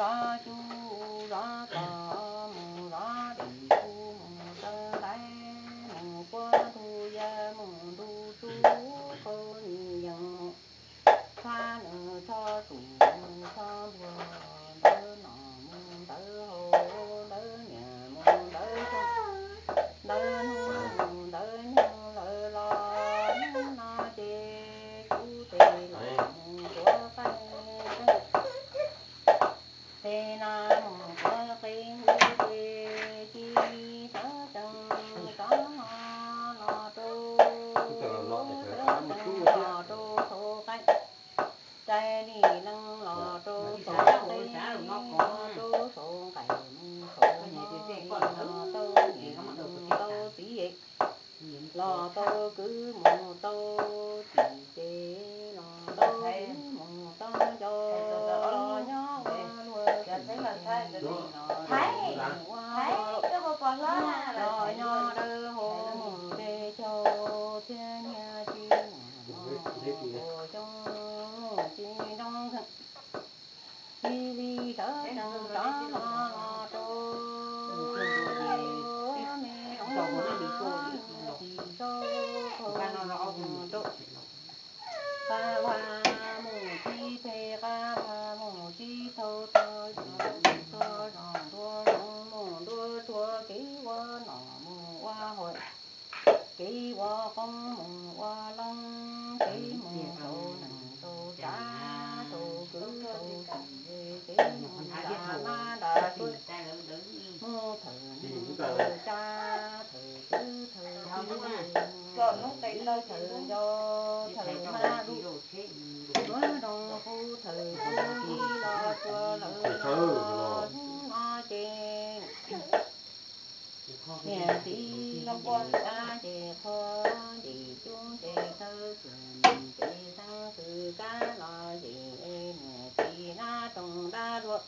zov cub zov kos mus zov dim kuj mus taw nqaij mus puab ntug yaj mus ntug tsuj khaub lig yees mus tshab nws tshab tus mus tshab npua ntawd nom mus ntawd haus ntawd niam mus ntawd tshab ntawd hnub mus ntawd nyoog lawm los hnub no ces kuv tes los mus tuav qaib tes na mus tuav qe hu ces cia li sawv tsees rov los rau sawv tsees los rau saum qaib. Rais li leej los rau saum qe, los rau saum nqaim mus saum no, los tau niam mus tau txiv, los tau kwv mus tau txiv ces, los tau kwv mus tau nco, los nyob ua luag txiv ces, los mus ua luag, los nyob dawb huv mus ces caug thiab nyiaj tsis muaj los ua xyoo mus tsis nroo kheej. Cia li sawv tsees rov los los rau me roob no, tsis tau mus rau qab vaj mus tsis phem, qab vaj mus tsis tau txog, txog zos ntua zoov mus ntua tsuag, kev ua nom mus ua haus, kev ua qoob mus ua loob, kev mus rau neeg rau tsav rau kwv rau tij, kev mus nram nab nram tsuag, mus thawm nab thawm tsav thawm kwv thawm tij, mus thawm ib thawm nco thawm mab lug, muab nroo qub thawm kwv los tsuag lawm los hnub no ces niam txiv nce qab nce qhua nce cub nce tawb, txuas nce xeeb xwm kab los ces niam txiv nab rooj dab luag,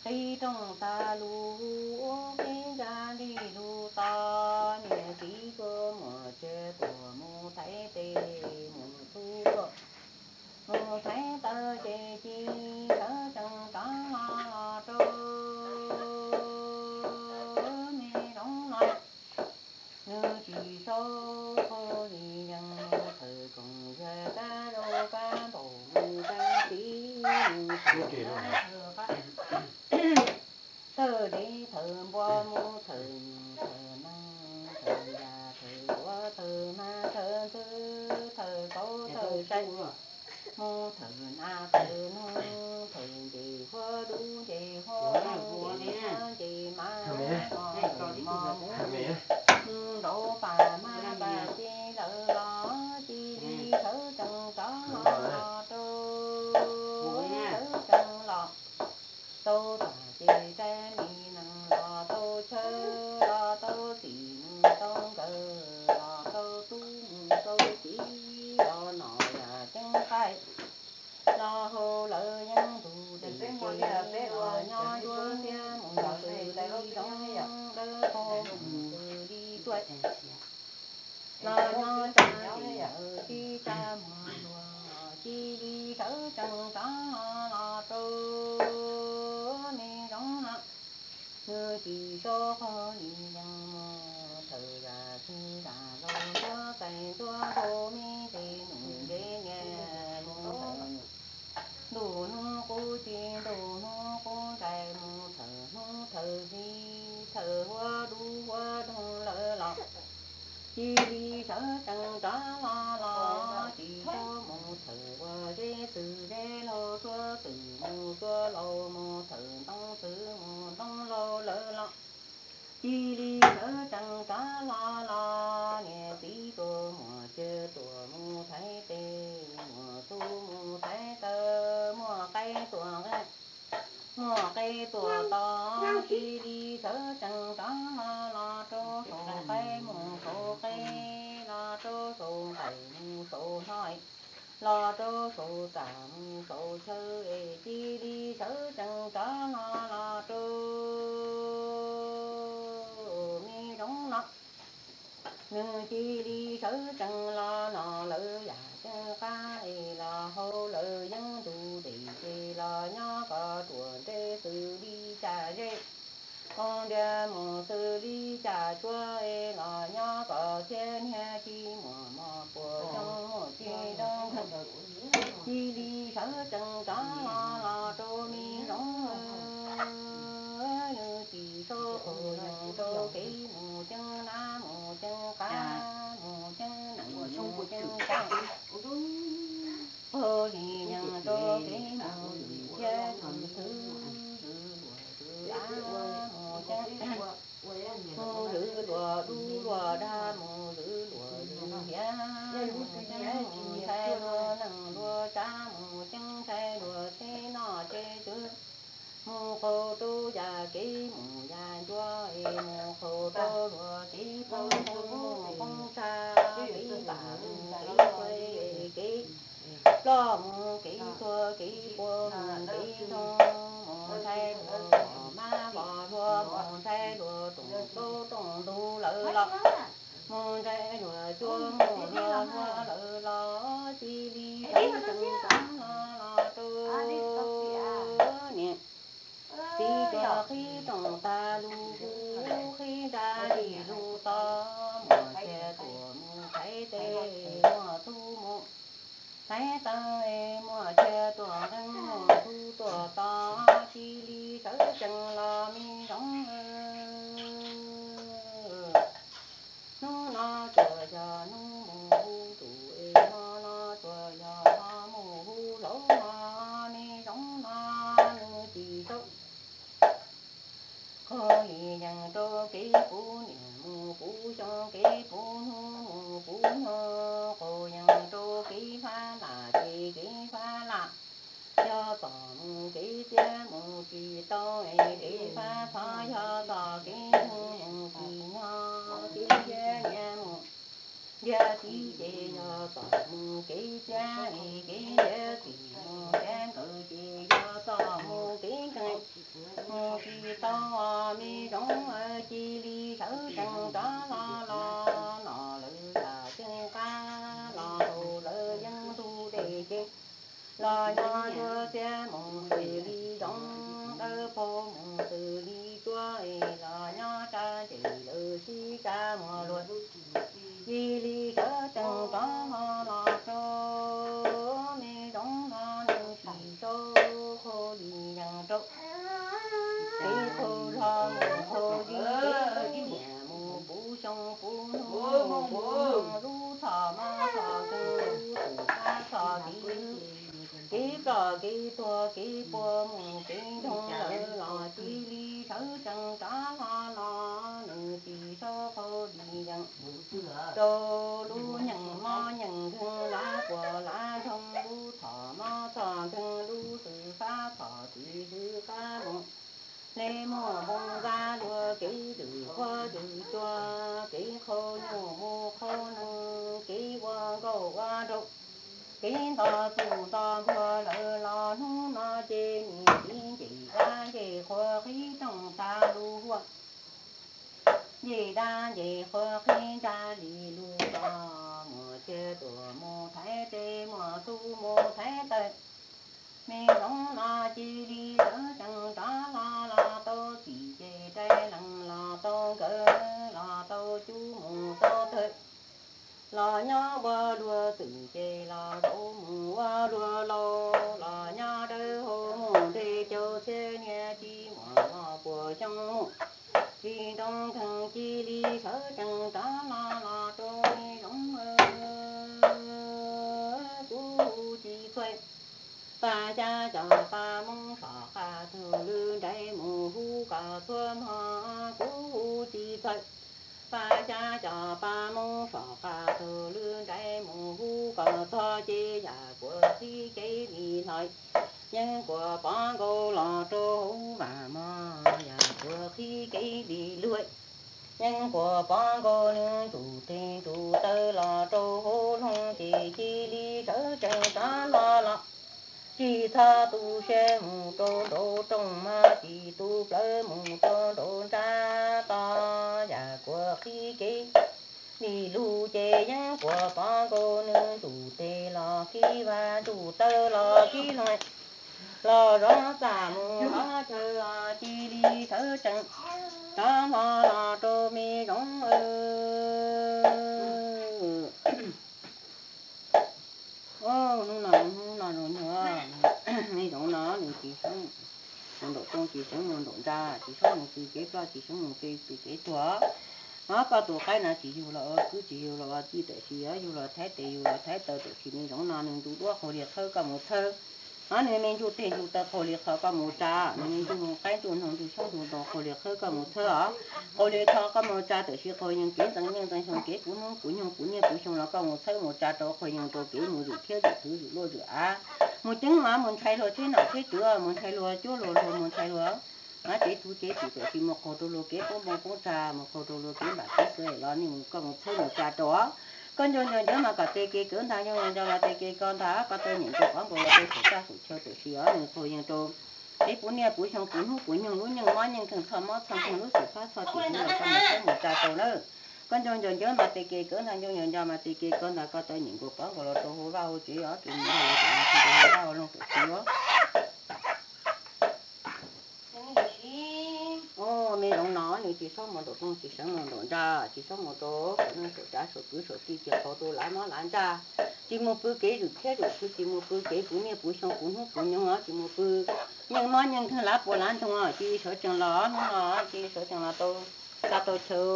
qhib rooj tag lug ub qhib ncaj li lug tod, niam txiv kua muam tseg tuam mus thaiv tes mus txhub tuaj, mus thaiv taw ces cia li sawv tsees rov los los rau me zoov no. Nws tsis sau qhov li yees mus thawm koom yawg kab rau kab npaum mus kab txiv mus thawm nab thawm qab, thawm dev thawm npua mus thawm nyiaj thawm neeg thawm yaj thawm duav thawm hmab thawm ntxwg thawm kauv thawm sai, mus thawm nas thawm noog thawm nce huab dub nce huab dub nce huab nce mas mos thawm mos mus, mus nraud pas mas pas ces lawm los cia li sawv tsees rov los los rau, sawv tsees los tau tag ces tsaib li nees los tau chaw los tau txim mus tau nkawm los tau tub mus tau txiv los nom yam ceeb qaib los haus lawm yeej ntug dej ces los nyob nruab xiab mus xws li zoov dawb paug mus xws li tuaj los nyob tsa li yawm tib tsa muag luag cia li sawv tsees rov los los rau me zoov no. Nws tsis sau qhov li yees mus thawm zam txwg zam laus ntuab txais ntuab npau me ntse num ntse niam mus thawm ntuj hnub qub tsis ntuj hnub qub ntsais mus thawm hnub thawm hli thawm huab dub huab doog lawm los cia li sawv tsees rov los los tsis txhob mus thawm ua zeb txwv zeb laug tsuab txwv mus tsuab laus mus thawm ntoo txwv mus ntoo laus lawm los cia li sawv tsees rov los los niam txiv kua muam tseg tuam mus thaiv tes muam txhub mus thaiv taw muaj qaib tuam nqeeb muaj qe tuam tos cia li sawv tsees rov los los rau saum qaib mus saum qe los rau saum nqaim mus saum hno los rau saum txaj mus saum chaw es cia li sawv tsees rov los los rau me zoov no. Nws cia li sawv tsees los no lawm yam ceeb qab es los haus lawm yeeb ntug dej ces los nyob koj ruam ntsej xws li cas zej, mus ntiag mus xws li cas tsuag es los nyob kom txhiab niag tsis muaj mos puas xyoo mus tsis zoo kawg. Cia li sawv tsees rov los los rau me zoov, nws tsis sau qhov yees rau kev mus ceeb nab mus ceeb qab mus ceeb nees mus ceeb tsab. Qhov li yees rau kev mus lwm thiab lwm xwb, lwm luam lwm av mus ceeb, mus lwm luam dub luam dag mus lwm luam lwm hiav mus ceeb, mus ntshai luag neeg luag tsab mus ceeb, ntshai luag tsheb noj tsheb tswv, mus qhaus rau yam kev mus yam ncua es mus qhaus rau luag kev poob ntoo mus poob tshaj, kev pam mus kev tuag, kev ploj mus kev tuag, kev pua mus kev ntoo, mus ntshai luag mos mab vos luag, mus ntshai luag rooj plaub rooj ntug lawm los, mus ntshai luag cua mus luag luag lawm los, cia li sawv tsees rov los los rau niam txiv tuag qhib rooj tag lus kuv qhib nra li lus tod, muaj txiag tuam mus thaiv tes, muaj tub mus thaiv taw, muaj txiag tuam nqeeb, muaj tub tuam tod, cia li sawv tsees los me zoov. Hnub no tsuas yog hnub mus hu ntuj es hmo no tsuas yog hmo mus hu hlau, hmo me zoov no nws tsis sau qhov li yees rau kev puv niam mus puv xyoo, kev puv hnub mus puv nyoog, qhov yees rau kev fab lam ces kev fab lam yog tom mus kev txiab mus tsis tau, es kev fab thov yog tom kev ntseeg mus tsis nyog, kev ntiag niam mus ntiag txiv ces yog tom mus kev txiab, es kev ntiag txiv mus ntiag nkawm ces yog tom mus kev nkeeg mus tsis tau, me zoov cia li sawv tsees rov los los, no lawv yam ceeb qab los haus lawv yeeb ntug dej ces los nyob ntsuag txiag mus xws li zoov, dawb paug mus xws li tsuab, es los nyob tsa ntseg lawv sib tsa muag luag, cia li sawv tsees rov los los rau me zoov no nws tsis sau qhov li yees rau kev qhau zog mus qhau zig, kev niam mus puv xyoo puv hnub, puv hnub lub txhom mob txhom nkeeg, lub txhom qab txhom tiv, kev ploj kev tuag kev pua mus kev ntsoog lawm los cia li sawv tsees rov los los, nws tsis sau qhov li yees rau lub nyeem mob nyeem nkeeg, lav puas lav ntsoog, lub txhom mob txhom nkeeg, lub xwm fab txhom tiv xwm fab mus, le muaj npoo ntxa luag kev twm qhuab twm cua, kev qhau nyuj mus qhau nees, kev ua nkauj ua nraug, kev nto txuj nto npuag lawm los hnub no ces niam txiv ncej dab ncej qhua qhib rooj tag lus huaj, ncej dab ncej qhua qhib nra li lus los, muaj txiag tuam mus thaiv tes, muaj tub mus thaiv taw, me zoov no cia li sawv tsees rov los los tau txim ces rais lees los tau nkawm los tau cub mus tau tawg, los nyob ua luag twm ces los zaum mus ua luag laus, los nyob dawb hau mus nte cau txhiab niag tsis muaj mos puas xyoo mus tsis nroo kheej, cia li sawv tsees rov los los rau me zoov. Kuv hu tsis txhawj, pab xyab cov pab moob sov qab tug lwj nraim mus hu kom txhua hmo, kuv hu tsis txhawj, pab xyab cov pab moob sov qab tug lwj nraim mus hu kom txog ces yam kuas qhib kev li hlais, yeeb kuas pov nkaus los rau hauv vaj mog, yam kuas qhib kev li luag, yeeb kuas pov nkaus nws ntsuj tes ntsuj taw los rau hauv loog ces cia li sawv tsees rov los los. Tsis txhob tu siab mus rau nraum rooj mog, tsis tu plawv mus rau nraum nrab tod, yam kuas qhib kev li luag ces yeeb kuas pov nkaus nws ntsuj tes los qhib vaj ntsuj taw los qhib loog. Los zoov txaj mus hov chaw cia li sawv tsees, rov hlo los rau me zoov. Hnub no, hnub no zoo nyoog, me zoov no nws tsis soob mus nraum rooj, tsis soob mus nraum ntsa, tsis soob mus pw kev ploj, tsis soob mus pw kev tuag. Hov koj tus qaib no tsis yug los ua kwv, tsis yug los ua tij, tam sis yug los thaiv tes, yug los thaiv taw, tam sis me zoov no nws ntsuj duab qaug li qhawb koj mus txhawb. Hov nws me ntsuj teg ntsuj taw qaug li qhov koj mus tsa, nws me ntsuj qaib ntsuj noog ntsuj xyoob ntsuj ntoo qaug li qhawb koj mus txhawb os. Qaug li qhov koj mus tsa, tam sis qaug yees kev ntxeev nyiaj ntxeev xyoo, kev puv hnub puv nyoog puv niaj puv xyoo los koj mus txhawb mus tsa rau, qaug yees rau kev mus zwm thiab zwm txwv, zwm luaj zwm av, mus ceeb mas mus ntshai luag tsheb nom tsheb tswv, mus ntshai luag cuab luag luag, mus ntshai luag hov tsev tug tsev twm, tam sis mus qaug rau luag kev poob npoo poob tsa, mus qaug rau luag kev npam kev xwm los nej mus, koj mus txhawb mus tsa rau. Koj ncau nco ncawv mas kom tes kev kawv ntag, ncau nco nco mas tes kev koj ntag, koj tau nyeem rau qhov nkaus los rau saum txaj saum chaw, tam sis hov nws qaug yees rau kev puv niaj puv xyoo, puv hnub puv nyoog, lub nyeej mob nyeej nkeeg, txhoj mob txhoj nkeeg, lub xwm fab txhoj tim hu los koj mus txhawb mus tsa rau nawb. Koj ncau nco ncawv mas tes kev kawv ntag, ncau nco nco mas tes kev koj ntag, koj tau nyeem nkaus qhov nkaus los rau hauv vaj hauv tsev os, tus mus hauv vaj hauv loog tam sis os. Me zoov no nws tsis txhob mus nraum rooj, tsis soob mus nraum ntsa, tsis txhob mus rau saum neej saum tsav saum kwv saum tij, tsis qaug rau lav mob lav ntsaj, tsis mus pw kev zwm thiab zwm txwv, tsis mus pw kev puv niaj puv xyoo puv hnub puv nyoog os, tsis mus pw nyeej mob nyeej nkeeg lav puas lav ntoo os, cia li sawv tsees los hnub no, cia li sawv tsees los tau txaj tau chaw,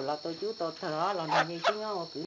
los tau cub tau tawg os, los nrog nej sib nyob ua kwv